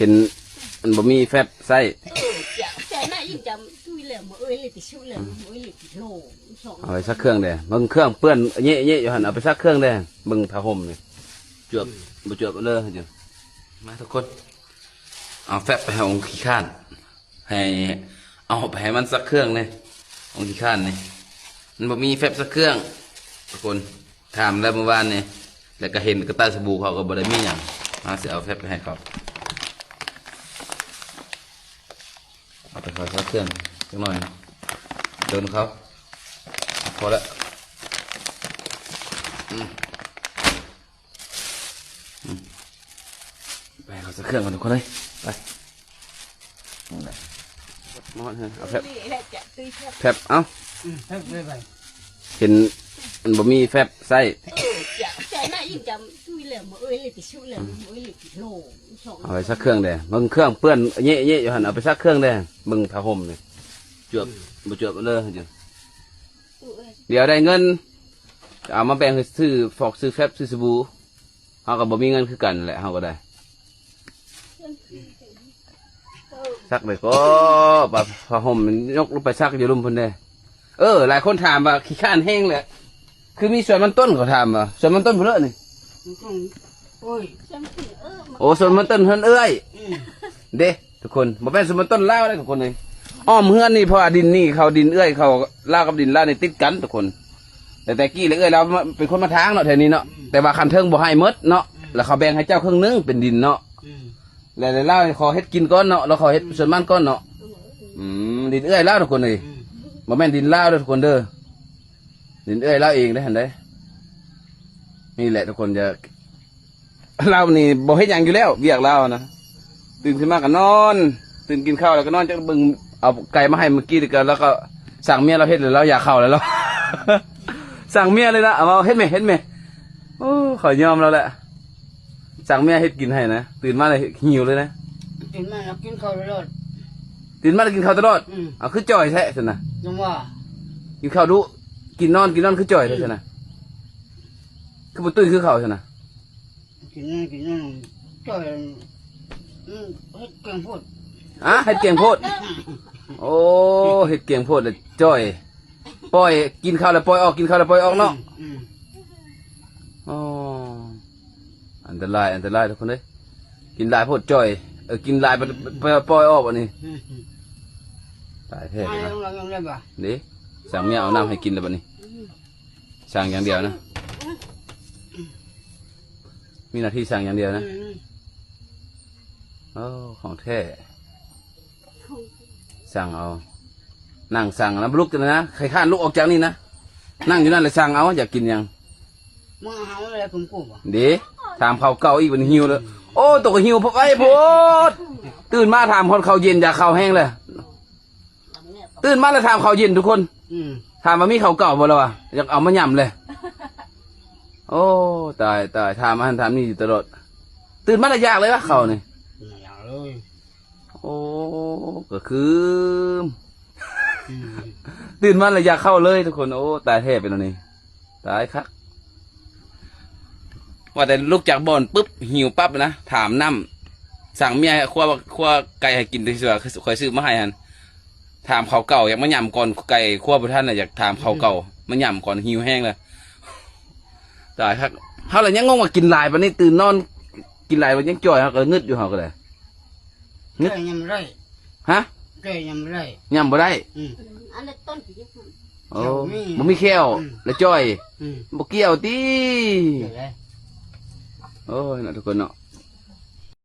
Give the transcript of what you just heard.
ເຫັນມັນບໍ່ມີແຟັບໃຊ້ ເອີ ຈະ ຈະນະ ອີ່ຈຳ ຕຸ້ຍແລ້ວ ມື້ເອີຍເລີຍຕິຊຸແລ້ວ ມື້ເອີຍເລີຍຕິໂລ ເອົາໄປຊັກເຄື່ອງແດ່ ເບິ່ງເຄື່ອງເປື້ອນເຍະໆຢູ່ຫັ້ນ ເອົາໄປຊັກເຄື່ອງແດ່ ເບິ່ງຜ້າຫົ່ມນີ້ ຈວບ ບໍ່ຈວບເລີຍຢູ່ ມາທຸກຄົນ ເອົາແຟັບໄປໃຫ້ອົງຂີ້ຄ້ານ ໃຫ້ ເອົາໄປໃຫ້ມັນຊັກເຄື່ອງແດ່ ອົງຂີ້ຄ້ານນີ້ ມັນບໍ່ມີແຟັບຊັກເຄື່ອງ ທຸກຄົນ ຖາມແລ້ວມື້ວານນີ້ ແລ້ວກໍເຫັນກະຕ່າສະບູເຂົາກໍບໍ່ໄດ້ມີຫຍັງ ມາຊິເອົາແຟັບໄປໃຫ້ເຂົາ ເອົາໄປເຂົາຊັກເຄື່ອງຈັກໜ້ອຍ ດົນເຂົາ ພໍແລ້ວ ອືມ ອືມ ໄປເຂົາໃສ່ເຄື່ອງກ່ອນທຸກຄົນເອີຍ ໄປ ມາຮອດເຮືອນ ເອົາແຟັບ ແຟັບ ເອົ້າ ອືມ ແຟັບໄປ ເຫັນມັນບໍ່ມີແຟັບໃຊ້ ເອີ ຈະ ຈະນະ ອີ່ຈຳ ຕຸ້ຍແລ້ວ ມື້ເອີຍເລີຍຕິຊຸແລ້ວ ມື້ເອີຍເລີຍຕິໂລ ເອົາໄປຊັກເຄື່ອງແດ່ ເບິ່ງເຄື່ອງເປື້ອນເຍະໆຢູ່ຫັ້ນ ເອົາໄປຊັກເຄື່ອງແດ່ ເບິ່ງຜ້າຫົ່ມນີ້ ຈວບ ບໍ່ຈວບເລີຍຢູ່ ດຽວໄດ້ເງິນ ເອົາມາແບ່ງໃຫ້ຊື້ຟອກ ຊື້ແຟັບ ຊື້ສະບູ ເຮົາກໍບໍ່ມີເງິນຄືກັນແຫຼະ ເຮົາກໍໄດ້ ຊັກໄດ້ກໍ ຜ້າຫົ່ມຍົກລົງໄປຊັກຢູ່ລຸ່ມພຸ້ນເດ້ ເອີ ຫຼາຍຄົນຖາມວ່າຂີ້ຄ້ານແຮງແຫຼະ ຄືມີສວນມັນຕົ້ນ ເຂົາຖາມວ່າ ສວນມັນຕົ້ນຜູ້ເລີນີ້ ໂອ້ຍ ໂອ້ ສວນມັນຕົ້ນເຮືອນເອື້ອຍ ອືມ ເດ້ ທຸກຄົນ ບໍ່ແມ່ນສວນມັນຕົ້ນລາວເດ້ທຸກຄົນເອີຍ ອ້ອມເຮືອນນີ້ ເພາະວ່າດິນນີ້ເຂົາ ດິນເອື້ອຍເຂົາ ລາວກັບດິນລາວນີ້ຕິດກັນທຸກຄົນ ແຕ່ແຕ່ກີ້ແລ້ວເອື້ອຍລາວເປັນຄົນມາທາງເນາະ ແຖວນີ້ເນາະ ອືມ ແຕ່ວ່າຂັ້ນເທິງບໍ່ໃຫ້ໝົດເນາະ ອືມ ແລ້ວເຂົາແບ່ງໃຫ້ເຈົ້າເຄິ່ງໜຶ່ງເປັນດິນເນາະ ອືມ ແລ້ວລາວຂໍເຮັດກິນກ່ອນເນາະ ລາວຂໍເຮັດສວນມັນກ່ອນເນາະ ອືມ ອືມ ດິນເອື້ອຍລາວທຸກຄົນເອີຍ ອືມ ບໍ່ແມ່ນດິນລາວເດີທຸກຄົນເດີ ດິນເອື້ອຍລາວເອງເດ້ຫັ້ນເດ້ ນີ້ແຫຼະທຸກຄົນ ຢ່າ ລາວນີ້ບໍ່ເຮັດຫຍັງຢູ່ແລ້ວ ວຽກລາວນະ ຕື່ນຂຶ້ນມາກໍນອນ ຕື່ນກິນເຂົ້າແລ້ວກໍນອນ ຈັກເບິ່ງ ເອົາໄກ່ມາໃຫ້ມື້ກີ້ ແລ້ວກໍ ລາວກໍສັ່ງເມຍລາວເຮັດ ແລ້ວລາວຢາກເຂົ້າແລ້ວລາວ ສັ່ງເມຍເລີຍນະ ເອົາມາເຮັດແມ່ ເຮັດແມ່ ໂອ້ ຂ້ອຍຍອມລາວແຫຼະ ສັ່ງເມຍເຮັດກິນໃຫ້ນະ ຕື່ນມາແລ້ວຫິວເລີຍນະ ຕື່ນມາແລ້ວກິນເຂົ້າຕະຫຼອດ ຕື່ນມາແລ້ວກິນເຂົ້າຕະຫຼອດ ອືມ ເອົາ ຄືຈ່ອຍແທ້ຊັ້ນນະ ຈັ່ງວ່າ ກິນເຂົ້າດຸ ກິນນອນ ກິນນອນ ຄືຈ່ອຍແທ້ຊັ້ນນະ ອືມ ຄືບໍ່ຕຸ້ຍຄືເຂົາຊັ້ນນະ ກິນນັ້ນກິນນັ້ນ ຈ່ອຍ ອືມ ເຮັດກ່ຽງໂພດ ອາ ເຮັດກ່ຽງໂພດ ໂອ້ ເຮັດກ່ຽງໂພດແລ້ວຈ່ອຍ ປ່ອຍ ກິນເຂົ້າແລ້ວປ່ອຍອອກ ກິນເຂົ້າແລ້ວປ່ອຍອອກເນາະ ອືມ ອືມ ອໍ ອັນຕະລາຍ ອັນຕະລາຍທຸກຄົນເອີຍ ກິນຫຼາຍໂພດຈ່ອຍ ເອີ ກິນຫຼາຍ ອືມ ປ່ອຍອອກບັດນີ້ ອືມ ຕາຍແທ້ເນາະ ເດ້ ສັ່ງເມຍເອົານ້ຳໃຫ້ກິນແລ້ວບັດນີ້ ອືມ ສັ່ງຢ່າງດຽວນະ ມີໜ້າທີ່ສັ່ງຢ່າງດຽວນະ ອືມ ໂອ້ ຂອງແທ້ ສັ່ງເອົາ ນັ່ງສັ່ງນະ ບໍ່ລຸກຈັ່ງໃດນະ ໃຫ້ຄ້ານລຸກອອກຈາກນີ້ນະ ນັ່ງຢູ່ນັ້ນແຫຼະ ສັ່ງເອົາ ຢາກກິນຫຍັງ ມາຫາແລ້ວ ເດ້ ຖາມເຂົ້າເກົ່າອີກ ມັນຫິວເລີຍ ໂອ້ ໂຕກໍຫິວໂພດ ຕື່ນມາຖາມຮອດເຂົ້າເຢັນ ຢາກເຂົ້າແຮງເລີຍ ຕື່ນມາແລ້ວຖາມເຂົ້າເຢັນທຸກຄົນ ອືມ ຖາມວ່າມີເຂົ້າເກົ່າບໍ່ລະວ່າ ຢາກເອົາມາຫຍ້ຳເລີຍ ໂອ້ ຕາຍ ຕາຍ ຖາມອັນນັ້ນຖາມນີ້ຢູ່ຕະຫຼອດ ຕື່ນມາແລ້ວຢາກເລີຍວະ ເຂົ້ານີ້ ຢາກເລີຍ ໂອ້ ກໍຄື ອືມ ຕື່ນມາແລ້ວຢາກເຂົ້າເລີຍທຸກຄົນ ໂອ້ ຕາຍແທ້ເປັນອັນນີ້ ຕາຍຄັກ ວ່າແຕ່ລຸກຈາກບ່ອນປຶບ ຫິວປັບນະ ຖາມນ້ຳ ສັ່ງເມຍໃຫ້ຄົວ ຄົວໄກ່ໃຫ້ກິນ ທີ່ວ່າຂ້ອຍຊື້ມາໃຫ້ຫັ້ນ ຖາມເຂົ້າເກົ່າ ຢາກມາຫຍ້ຳກ່ອນ ໄກ່ຄົວບໍ່ທັນນະ ຢາກຖາມເຂົ້າເກົ່າ ອືມ ມາຫຍ້ຳກ່ອນ ຫິວແຮງແລ້ວ ຕາຍຄັກ ເຮົາລະຍັງງົງວ່າກິນຫຼາຍປານນີ້ ຕື່ນນອນ ກິນຫຼາຍວ່າຍັງຈ່ອຍ ເຮົາກໍງຶດຢູ່ ເຮົາກໍໄດ້ ງຶດ ແກ້ຫຍ້ຳບໍ່ໄດ້ ຮະ ແກ້ຫຍ້ຳບໍ່ໄດ້ ຫຍ້ຳບໍ່ໄດ້ ອືມ ອັນນັ້ນຕົ້ນ ໂອ້ ບໍ່ມີແຂ້ວ ອືມ ແລ້ວຈ່ອຍ ອືມ ບໍ່ກ່ຽວຕິ ໂອ້ຍເນາະ ທຸກຄົນເນາະ